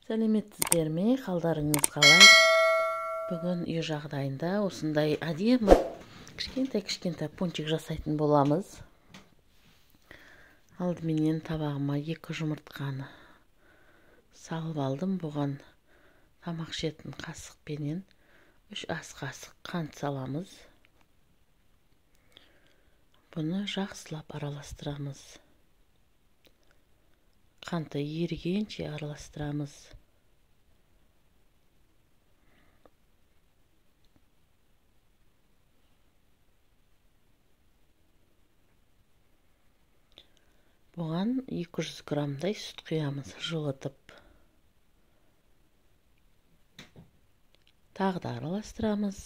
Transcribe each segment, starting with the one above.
Сәлеметсіздер ме, қалдарыңыз қалай? Бүгін үй жағдайында осындай әдемі кішкентай-кішкентай пончик жасайтын боламыз. Алдыменен табағыма 2 жұмыртқаны салып алдым. Бұған тамақ ішетін қасықпенен 3 ас қасық қант саламыз. Бұны жақсылап араластырамыз. Қанты ерігенше араластырамыз. Бұған 200 граммдай сүт құямыз, жылытып. Тағы да араластырамыз.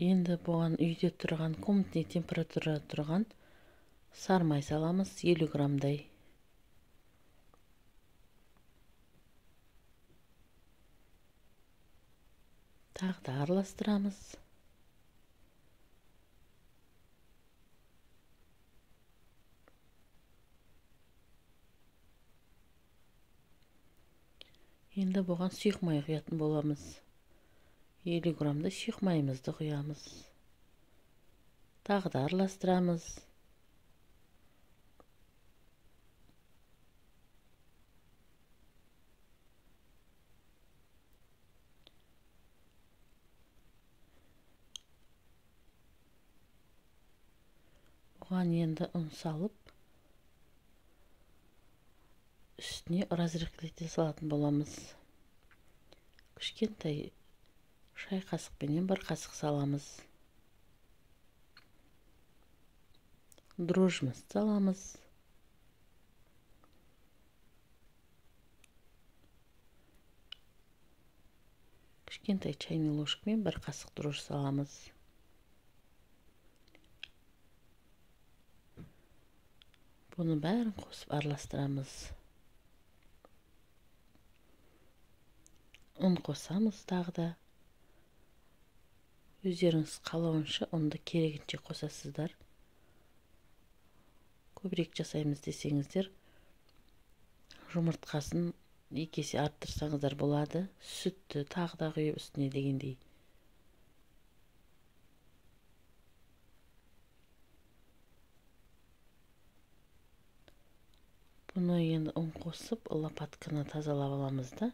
Енді бұған үйде тұрған, комнатный температурада тұрған сармай саламыз, 50 граммдай. Тағы да араластырамыз. Енді бұған сұйық май құятын боламыз. 50 граммдай сұйық майымызды құямыз. Тағы да араластырамыз. Бұған енді ұн салып, үстіне разрыхлитель салатын боламыз. Кішкентай шай қасықпенен 1 қасық саламыз. Дрожжімізді саламыз. Кішкентай чайный ложкамен 1 қасық дрожж саламыз. Бұны бәрін қосып араластырамыз. Ұн қосамыз тағы да. Өздеріңіз қалауынша ұнды керегінше қосасыздар. Көбірек жасаймыз десеңіздер, жұмыртқасын 2 есе арттырсаңыздар болады. Сүтті тағы да құйып үстіне дегендей. Бұны енді ұн қосып, лопатканы тазалап аламыз да,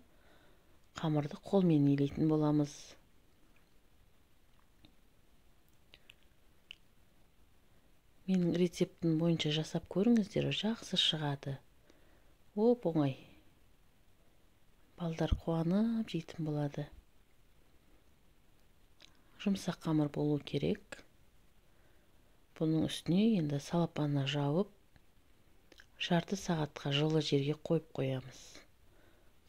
қамырды қолмен илейтін боламыз. Менің рецептім бойынша жасап көріңіздер, жақсы шығады. Оп-оңай. Балдар қуанып жейтін болады. Жұмсақ қамыр болу керек. Бұның үстіне енді салапанны жауып, жарты сағатқа жылы жерге қойып қоямыз.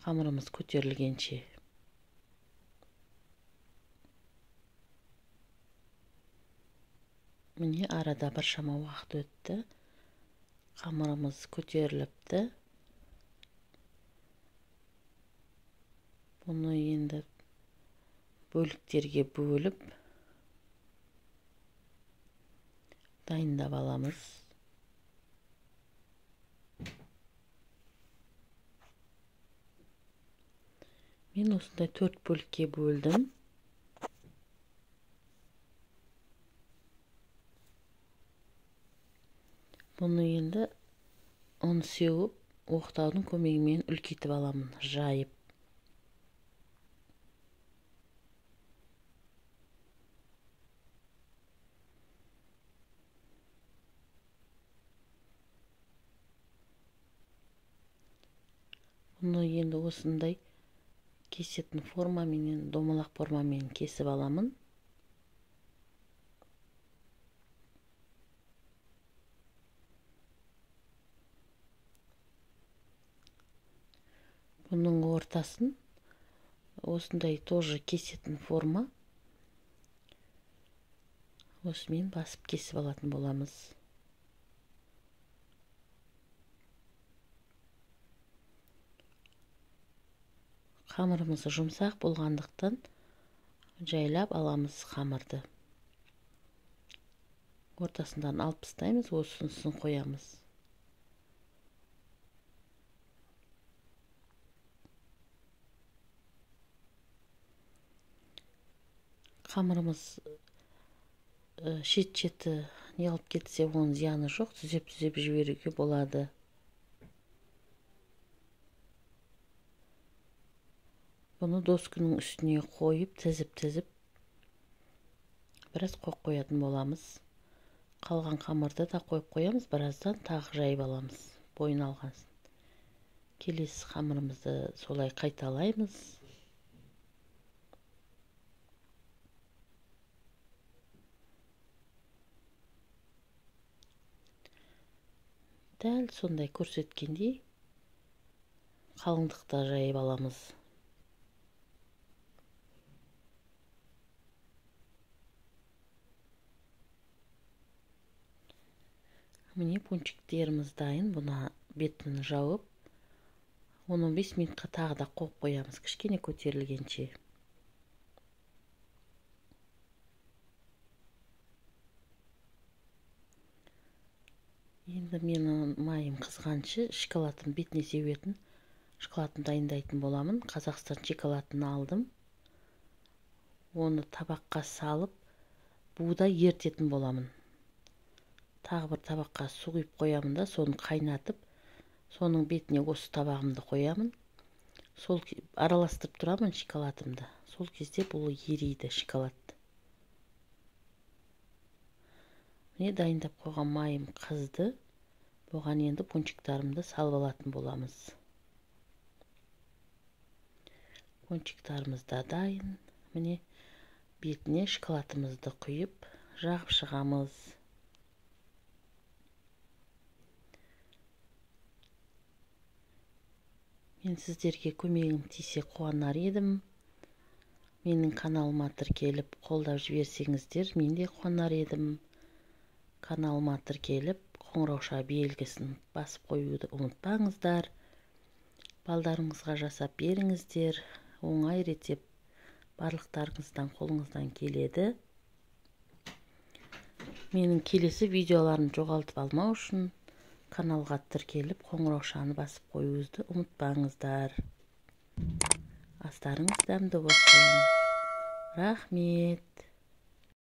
Қамырымыз көтерілгенше. Міне арада біршама уақыт өтті. Қамырымыз көтеріліпті. Бұны енді бөліктерге бөліп дайындап аламыз. Мен осындай 4 бөлікке бөлдім. Бұны енді ұн сеуіп, оқтаудың көмегімен үлкейтіп аламын, жайып. Бұны енді осындай кесетін формаменен, домалақ формамен кесіп аламын. Бұның ортасын осындай тоже кесетін форма осымен басып кесіп алатын боламыз. Қамырымыз жұмсақ болғандықтан Жайлап аламыз қамырды. Ортасынан алып тастаймыз, осынысын қоямыз. Қамырымыз шет-шеті не алып кетсе, оның зияны жоқ, түзеп-түзеп жіберуге болады. Бұны доскінің үстіне қойып, тізіп-тізіп біраз қойып қоятын боламыз. Қалған қамырды да қойып қоямыз, біраздан тағы жайып аламыз, бойын алғансын. Келесі қамырымызды солай қайталаймыз. Дәл сондай көрсеткендей қалыңдықта жайып аламыз. Міне пончиктеріміз дайын. Бұны бетін жауып 10-15 минутқа тағы да қойып қоямыз, кішкене көтерілгенше. Енді менің майым қызғаншы, шоколадын бетіне себетін шоколадын дайындайтын боламын. Қазақстан шоколадын алдым. Оны табаққа салып, буда ерітетін боламын. Тағы бір табаққа су құйып қоямын да, соны қайнатып, соның бетіне осы табағымды қоямын. Сол араластырып тұрамын шоколадымды. Сол кезде бұл ериді шоколад. Міне дайындап қойған майым қызды. Бұған енді пончиктарымды салып алатын боламыз. Пончиктарымыз да дайын. Міне бетіне шоколадымызды құйып, жағып шығамыз. Мен сіздерге көмегім тисе қуанар едім. Менің каналыма тіркеліп, қолдап жіберсеңіздер, мен де қуанар едім. Каналыма тіркеліп, қоңырауша белгісін басып қоюды ұмытпаңыздар. Балдарыңызға жасап беріңіздер. Оңай рецепт, барлықтарыңыздан қолыңыздан келеді. Менің келесі видеоларымды жоғалтып алмау үшін каналға тіркеліп, қоңыраушаны басып қоюыңызды ұмытпаңыздар. Астарыңыз дәмді болсын. Рахмет.